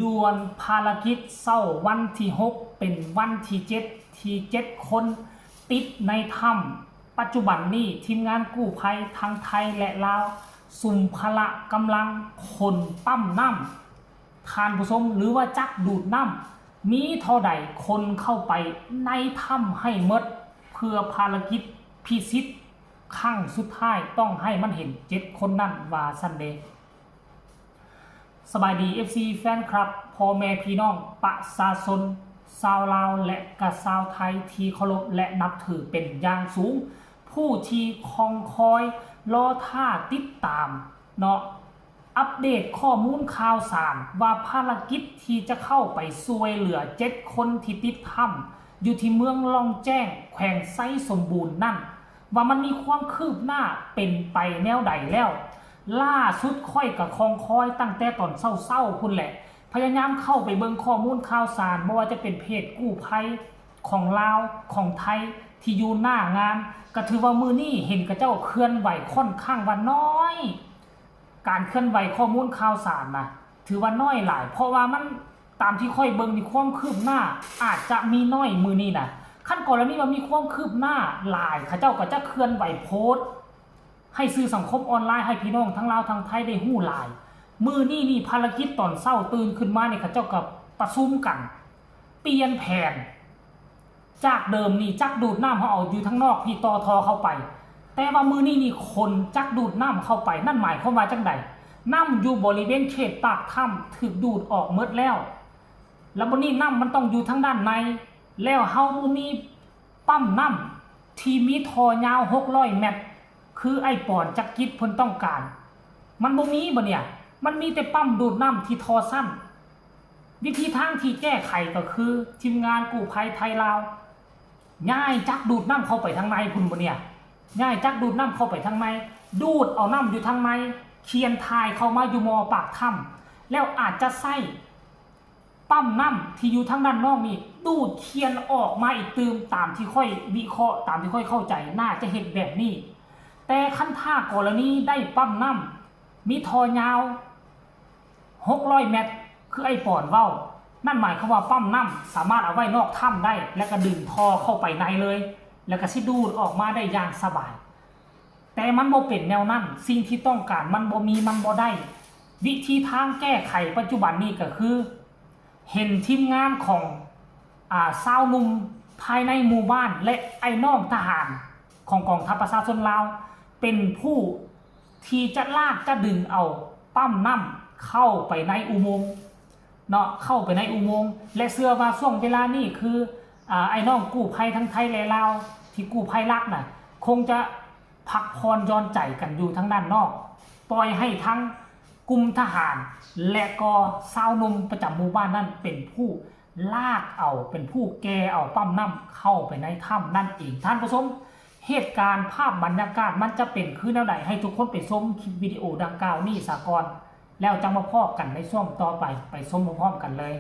ດ່ວນພາລະກິດເຊົ້າວັນທີຫົກ ເປັນວັນທີເຈັດ ທີ່ເຈັດຄົນຕິດໃນຖ້ຳ. ປັດຈຸບັນນີ້ ທີມງານກູ້ໄພທັງໄທ ແລະ ລາວ ສຸມພະລະກຳລັງຂົນປ້ຳນ້ຳ ທ່ານຜູ້ຊົມ ຫຼືວ່າຈັກດູດນ້ຳ ມີເທົ່າໃດຄົນເຂົ້າໄປໃນຖ້ຳໃຫ້ໝົດ ເພື່ອພາລະກິດພິຊິດຄັ້ງສຸດທ້າຍ ຕ້ອງໃຫ້ມັນເຫັນເຈັດຄົນນັ້ນ ວ່າຊັ້ນເດ. ສະບາຍດີ ເອັຟຊີ ແຟນຄລັບ ພໍ່ແມ່ພີ່ນ້ອງປະຊາຊົນຊາວລາວ ແລະ ກະຊາວໄທທີ່ເຄົາລົບ ແລະ ນັບຖືເປັນຢ່າງສູງ ຜູ້ທີ່ຄອງຄອຍລໍຖ້າຕິດຕາມເນາະ ອັບເດດຂໍ້ມູນຂ່າວສານວ່າພາລະກິດທີ່ຈະເຂົ້າໄປຊ່ວຍເຫຼືອເຈັດຄົນທີ່ຕິດຖ້ຳຢູ່ທີ່ເມືອງລ່ອງແຈ້ງ ແຂວງໄຊສົມບູນນັ້ນ ວ່າມັນມີຄວາມຄືບໜ້າເປັນໄປແນວໃດແລ້ວ. ລ່າສຸດຂ້ອຍກະຄອງຄອຍຕັ້ງແຕ່ຕອນເຊົ້າໆພຸ້ນແຫຼະ ພະຍາຍາມເຂົ້າໄປເບິ່ງຂໍ້ມູນຂ່າວສານ ບໍ່ວ່າຈະເປັນເພຈກູ້ໄພຂອງລາວ ຂອງໄທ ທີ່ຢູ່ໜ້າງານ ກະຖືວ່າມື້ນີ້ເຫັນເຂົາເຈົ້າເຄື່ອນໄຫວຂ້ອນຂ້າງວ່ານ້ອຍ. ການເຄື່ອນໄຫວຂໍ້ມູນຂ່າວສານນະ ຖືວ່ານ້ອຍຫຼາຍ ເພາະວ່າມັນ ຕາມທີ່ຂ້ອຍເບິ່ງນີ້ ຄວາມຄືບໜ້າອາດຈະມີນ້ອຍມື້ນີ້ນະ. ຄັນກໍລະນີວ່າມີຄວາມຄືບໜ້າຫຼາຍ ເຂົາເຈົ້າກໍຈະເຄື່ອນໄຫວໂພສໃຫ້ສື່ສັງຄົມອອນລາຍ ໃຫ້ພີ່ນ້ອງທັງລາວທັງໄທໄດ້ຮູ້ຫຼາຍ. ມື້ນີ້ນີ້ ພາລະກິດຕອນເຊົ້າຕື່ນຂຶ້ນມານີ້ ເຂົາເຈົ້າກໍປະຊຸມກັນ ປ່ຽນແຜນ ຈາກເດີມນີ້ຈັກດູດນ້ຳເຮົາເອົາຢູ່ທາງນອກພີ້ ຕໍ່ທໍ່ເຂົ້າໄປ ແຕ່ວ່າມື້ນີ້ນີ້ຂົນຈັກດູດນ້ຳເຂົ້າໄປ ນັ້ນໝາຍຄວາມວ່າຈັ່ງໃດ? ນ້ຳຢູ່ບໍລິເວນເຂດປາກຖ້ຳຖືກດູດອອກໝົດແລ້ວ ແລ້ວບັດນີ້ນ້ຳມັນຕ້ອງຢູ່ທາງດ້ານໃນ ແລ້ວເຮົາບໍ່ມີປ້ຳນ້ຳທີ່ມີທໍ່ຍາວຫົກຮ້ອຍແມັດ ຄືອ້າຍປອນ ຈັກກິດ ເພິ່ນຕ້ອງການ ມັນບໍ່ມີ. ບັດເນີ້ຍ ມັນມີແຕ່ປ້ຳດູດນ້ຳທີ່ທໍ່ສັ້ນ. ວິທີທາງທີ່ແກ້ໄຂກໍຄື ທີມງານກູ້ໄພໄທລາວ ຍ້າຍຈັກດູດນ້ຳເຂົ້າໄປທາງໃນພຸ້ນ ບໍ່ເນຍ ຍ້າຍຈັກດູດນ້ຳເຂົ້າໄປທາງໃນ ດູດເອົານ້ຳຢູ່ທາງໃນ ຄຽນຖ່າຍເຂົ້າມາຢູ່ໝໍ້ປາກຖ້ຳ ແລ້ວອາດຈະໃຊ້ປ້ຳນ້ຳທີ່ຢູ່ທາງດ້ານນອກນີ້ ດູດຄຽນອອກມາອີກຕື່ມ ຕາມທີ່ຂ້ອຍວິເຄາະ ຕາມທີ່ຂ້ອຍເຂົ້າໃຈ ໜ້າຈະເຮັດແບບນີ້. ແຕ່ຄັນຖ້າກໍລະນີໄດ້ປ້ຳນ້ຳ ມີທໍ່ຍາວຫົກຮ້ອຍແມັດ ຄືອ້າຍປອນເວົ້າ ນັ້ນໝາຍຄວາມວ່າປ້ຳນ້ຳສາມາດເອົາໄວ້ນອກຖ້ຳໄດ້ ແລ້ວກໍດຶງທໍ່ເຂົ້າໄປໃນເລີຍ ແລ້ວກໍຊິດູດອອກມາໄດ້ຢ່າງສະບາຍ. ແຕ່ມັນບໍ່ເປັນແນວນັ້ນ ສິ່ງທີ່ຕ້ອງການມັນບໍ່ມີ ມັນບໍ່ໄດ້. ວິທີທາງແກ້ໄຂປັດຈຸບັນນີ້ກໍຄື ເຫັນທີມງານຂອງ ອາ ຊາວໜຸ່ມພາຍໃນໝູ່ບ້ານ ແລະ ອ້າຍນ້ອງທະຫານຂອງກອງທັບປະຊາຊົນລາວ ເປັນຜູ້ທີ່ຈະລາກຈະດຶງເອົາປ້ຳນ້ຳເຂົ້າໄປໃນອຸໂມງເນາະ ເຂົ້າໄປໃນອຸໂມງ ແລະ ເຊື່ອວ່າຊ່ວງເວລານີ້ຄື ອາ ອ້າຍນ້ອງກູ້ໄພທັງໄທ ແລະ ລາວ ທີ່ກູ້ໄພຫຼັກນະ ຄົງຈະ ພັກຜ່ອນຢ່ອນໃຈກັນຢູ່ທາງດ້ານນອກ, ປ່ອຍໃຫ້ທັງກຸ່ມທະຫານ ແລະ ກໍຊາວໜຸ່ມປະຈຳໝູ່ບ້ານນັ້ນເປັນຜູ້ລາກເອົາ, ເປັນຜູ້ແກ່ເອົາປ້ຳນ້ຳເຂົ້າໄປໃນຖ້ຳນັ້ນເອງ. ທ່ານຜູ້ຊົມ, ເຫດການພາບບັນຍາກາດມັນຈະເປັນຄືແນວໃດ, ໃຫ້ທຸກຄົນໄປຊົມຄລິບວິດີໂອດັ່ງກ່າວນີ້ສາກ່ອນ, ແລ້ວຈັ່ງມາພໍ້ກັນໃນຊ່ວງຕໍ່ໄປ, ໄປຊົມພ້ອມໆກັນເລີຍ.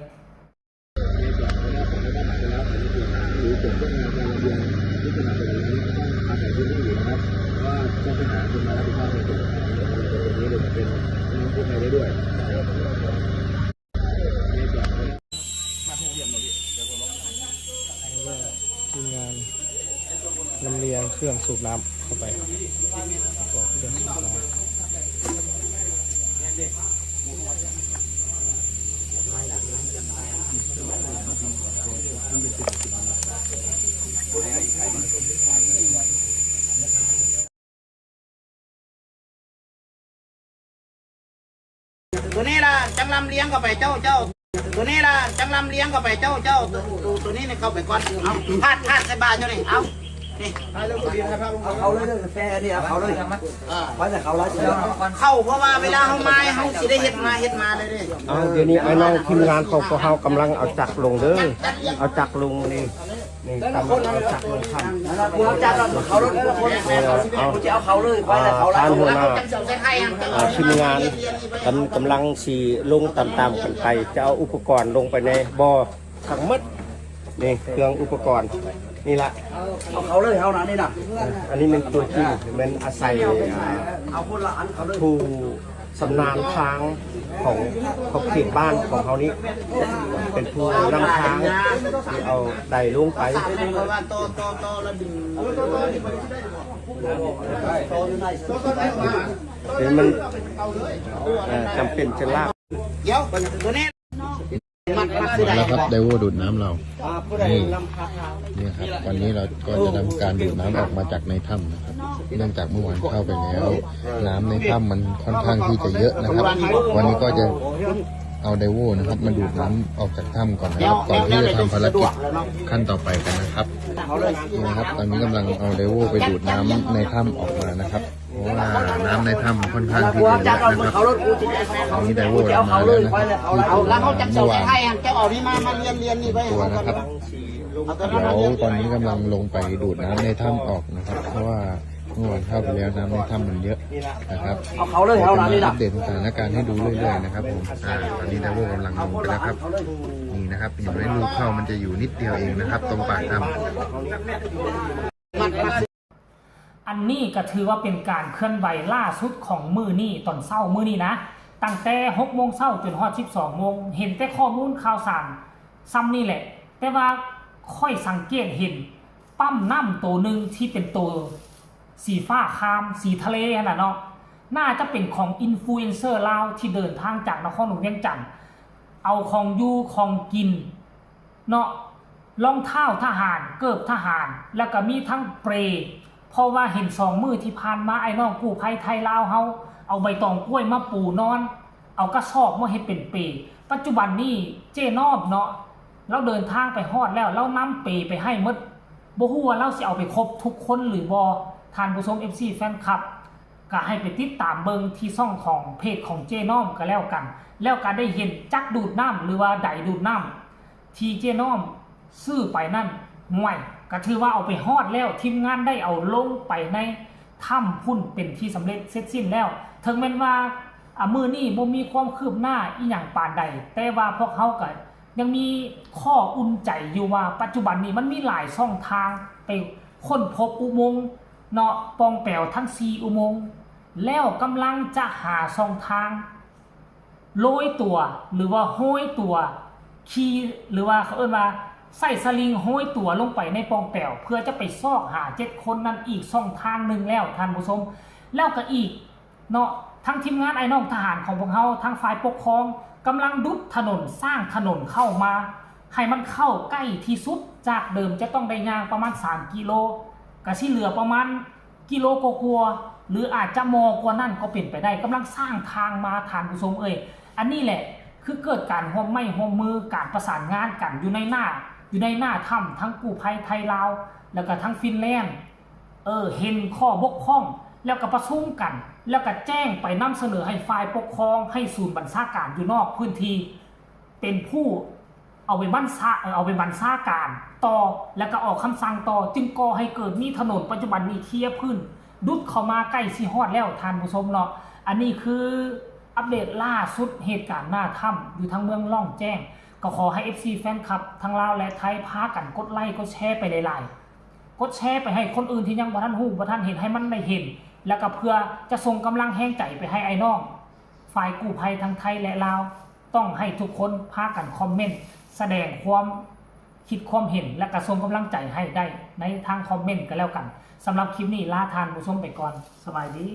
ในส่วนของเรื่องของเอกสารการรับของในส่วนของหรือส่วนเรื่องงานการลำเลียงที่สนับสนุนนี้ก็ต้องอาศัยพื้นที่อยู่นะครับ ว่าต้องไปหาคนมารับผิดชอบในส่วนของในส่วนตรงนี้เลยเป็นน้องกู้ภัยได้ด้วยนะครับ ในส่วนของ ทีมงาน ลำเลียงเครื่องสูบน้ำเข้าไป ประกอบเครื่องสูบน้ำ ตัวนี้ล่ะ จังลำเลียงเข้าไปเจ้า เจ้า ตัวนี้ล่ะ จังลำเลียงเข้าไปเจ้า เจ้า ตัว ตัว ตัวนี้เนี่ยเข้าไปก่อน เอา พาด พาดใส่บ่าเจ้านี่ เอา นี่ เอาเขาเลยเด้อ แฟนี่ เอาเขาเลย อ่า ไปแต่เขาแล้ว เข้า เพราะว่าเวลาเฮามา เฮาสิได้เฮ็ดมา เฮ็ดมาเลยเด้ เอา เดี๋ยวนี้ไอ้น้องทีมงานของพวกเฮากำลังเอาจักรลงเด้อ เอาจักรลงนี่ นี่ กำลังเอาจักรลงคัน เอาจักรเอาเขารถ เออ เอา เอาเขาเลย ไปแต่เขาแล้ว ท่านหัวหน้า อ่า ทีมงาน กำ กำลังสิลงตามๆกันไป จะเอาอุปกรณ์ลงไปในบ่อทั้งหมด นี่ เครื่องอุปกรณ์ นี่ละ เอาเขาเลย เอานะ นี่นะ อันนี้เป็นตัวจริง เป็นอาศัย เอาคนละอันเขาเลย ผู้ ຊຳນານທາງຂອງຂອບເຂດບ້ານຂອງເຮົານີ້ ເປັນຜູ້ນຳທາງທີ່ເອົາໄດລົງໄປ ເປັນມັນ ເອີ ຈຳເປັນຈະລາກ ມາແລ້ວครับ ไดโว่ดูดน้ำเรา นี่ นี่ครับ วันนี้เราก็จะทำการดูดน้ำออกมาจากในถ้ำนะครับ เนื่องจากเมื่อวานเข้าไปแล้ว น้ำในถ้ำมันค่อนข้างที่จะเยอะนะครับ วันนี้ก็จะเอาไดโว่นะครับ มาดูดน้ำออกจากถ้ำก่อนนะครับ ก่อนที่จะทำภารกิจขั้นต่อไปกันนะครับ นี่นะครับ ตอนนี้กำลังเอาไดโว่ไปดูดน้ำในถ้ำออกมานะครับ เพราะว่าน้ำในถ้ำค่อนข้างที่จะเยอะนะครับ ตอนนี้ไดโว่เรามาแล้วนะครับ ที่เมื่อวาน ตัวนะครับ เดี๋ยวตอนนี้กำลังลงไปดูดน้ำในถ้ำออกนะครับ เพราะว่าเมื่อวานเข้าไปแล้ว น้ำในถ้ำมันเยอะนะครับ เอาเขาเลย เดี๋ยวจะมาอัปเดตสถานการณ์ให้ดูเรื่อยๆนะครับผม อ่า ตอนนี้ไดโว่กำลังลงไปแล้วครับ นี่นะครับ เห็นไหม รูเข้ามันจะอยู่นิดเดียวเองนะครับ ตรงปากถ้ำ ອັນນີ້ກໍຖືວ່າເປັນການເຄື່ອນໄຫວລ່າສຸດຂອງມື້ນີ້ ຕອນເຊົ້າມື້ນີ້ນະ ຕັ້ງແຕ່ຫົກໂມງເຊົ້າຈົນຮອດສິບສອງໂມງ ເຫັນແຕ່ຂໍ້ມູນຂ່າວສານຊ່ຳນີ້ແຫຼະ ແຕ່ວ່າຂ້ອຍສັງເກດເຫັນປ້ຳນ້ຳໂຕໜຶ່ງທີ່ເປັນໂຕສີຟ້າຄາມ ສີທະເລຫັ້ນນະເນາະ ໜ້າຈະເປັນຂອງອິນຟລູເອັນເຊີລາວທີ່ເດີນທາງຈາກນະຄອນຫຼວງວຽງຈັນ ເອົາຂອງຢູ່ຂອງກິນ ເນາະ ລອງເທົ້າທະຫານ ເກີບທະຫານ ແລ້ວກະມີທັງເປ ເພາະວ່າເຫັນສອງມື້ທີ່ຜ່ານມາ ອ້າຍນ້ອງກູ້ໄພໄທລາວເຮົາ ເອົາໃບຕອງກ້ວຍມາປູນອນ ເອົາກະສອບມາເຮັດເປັນເປ. ປັດຈຸບັນນີ້ເຈ້ນ້ອມເນາະ ລາວເດີນທາງໄປຮອດແລ້ວ ລາວນຳເປໄປໃຫ້ໝົດ ບໍ່ຮູ້ວ່າລາວຊິເອົາໄປຄົບທຸກຄົນຫຼືບໍ່? ທ່ານຜູ້ຊົມ ເອັຟຊີ ແຟນຄລັບ ກະໃຫ້ໄປຕິດຕາມເບິ່ງທີ່ຊ່ອງຂອງເພຈຂອງເຈ້ນ້ອມກະແລ້ວກັນ ແລ້ວກະໄດ້ເຫັນຈັກດູດນ້ຳ ຫຼືວ່າໄດດູດນ້ຳ ທີ່ເຈ້ນ້ອມຊື້ໄປນັ້ນ ຫ້ວຍ ກະຖືວ່າເອົາໄປຮອດແລ້ວ ທີມງານໄດ້ເອົາລົງໄປໃນຖ້ຳພຸ້ນເປັນທີ່ສຳເລັດເສັດສິ້ນແລ້ວ. ເຖິງແມ່ນວ່າ ອາ ມື້ນີ້ບໍ່ມີຄວາມຄືບໜ້າອີ່ຫຍັງປານໃດ ແຕ່ວ່າພວກເຮົາກະຍັງມີຂໍ້ອຸ່ນໃຈຢູ່ວ່າ ປັດຈຸບັນນີ້ມັນມີຫຼາຍຊ່ອງທາງໄປຄົ້ນພົບອຸໂມງເນາະ ປ່ອງແປວທັງສີ່ອຸໂມງ ແລ້ວກຳລັງຈະຫາຊ່ອງທາງ ໂລຍຕົວ ຫຼືວ່າໂຮຍຕົວ ຂີ່ ຫຼືວ່າເຂົາເອີ້ນວ່າໃຊ້ສະລິງໂຮຍຕົວລົງໄປໃນປ່ອງແປວ ເພື່ອຈະໄປຊອກຫາເຈັດຄົນນັ້ນອີກຊ່ອງທາງໜຶ່ງແລ້ວທ່ານຜູ້ຊົມ. ແລ້ວກະອີກເນາະ ທັງທີມງານອ້າຍນ້ອງທະຫານຂອງພວກເຮົາ ທັງຝ່າຍປົກຄອງ ກຳລັງດຸດຖະໜົນ ສ້າງຖະໜົນເຂົ້າມາ ໃຫ້ມັນເຂົ້າໃກ້ທີ່ສຸດ ຈາກເດີມຈະຕ້ອງໄດ້ຍ່າງປະມານສາມກິໂລ ກະຊິເຫຼືອປະມານ ກິໂລກວ່າໆ ຫຼືອາດຈະມໍກວ່ານັ້ນກໍເປັນໄປໄດ້ ກຳລັງສ້າງທາງມາທ່ານຜູ້ຊົມເອີຍ. ອັນນີ້ແຫຼະຄືເກີດການຮ່ວມໄມ້ຮ່ວມມື ການປະສານງານກັນຢູ່ໃນໜ້າ ຢູ່ໃນໜ້າຖ້ຳ ທັງກູ້ໄພໄທລາວ ແລ້ວກະທັງຟິນແລນ ເອີ ເຫັນຂໍ້ບົກຜ່ອງ ແລ້ວກະປະຊຸມກັນ ແລ້ວກະແຈ້ງໄປນຳສະເໜີໃຫ້ຝ່າຍປົກຄອງ ໃຫ້ສູນບັນຊາການຢູ່ນອກພື້ນທີ່ ເປັນຜູ້ ເອົາໄປບັນຊາ ເອີ ເອົາໄປບັນຊາການຕໍ່ ແລ້ວກະອອກຄຳສັ່ງຕໍ່ ຈຶ່ງກໍ່ໃຫ້ເກີດມີຖະໜົນ ປັດຈຸບັນນີ້ເຄຍພື້ນ ດຸດເຂົ້າມາໃກ້ຊິຮອດແລ້ວທ່ານຜູ້ຊົມເນາະ. ອັນນີ້ຄືອັບເດດລ່າສຸດເຫດການໜ້າຖ້ຳຢູ່ທາງເມືອງລ່ອງແຈ້ງ. ກໍຂໍໃຫ້ເອັຟຊີແຟນຄລັບທັງລາວ ແລະ ໄທ ພາກັນກົດໄລ້ກົດແຊໄປຫຼາຍໆ ກົດແຊໄປໃຫ້ຄົນອື່ນທີ່ຍັງບໍ່ທັນຮູ້ບໍ່ທັນເຫັນ ໃຫ້ມັນໄດ້ເຫັນ ແລ້ວກະເພື່ອຈະສົ່ງກຳລັງແຮງໃຈໄປໃຫ້ອ້າຍນ້ອງ ຝ່າຍກູ້ໄພທັງໄທ ແລະ ລາວ ຕ້ອງໃຫ້ທຸກຄົນພາກັນຄອມເມັນ ສະແດງຄວາມຄິດຄວາມເຫັນ ແລະ ກະສົ່ງກຳລັງໃຈໃຫ້ໄດ້ໃນທາງຄອມເມັນກະແລ້ວກັນ. ສຳລັບຄລິບນີ້ລາທ່ານຜູ້ຊົມໄປກ່ອນ. ສະບາຍດີ.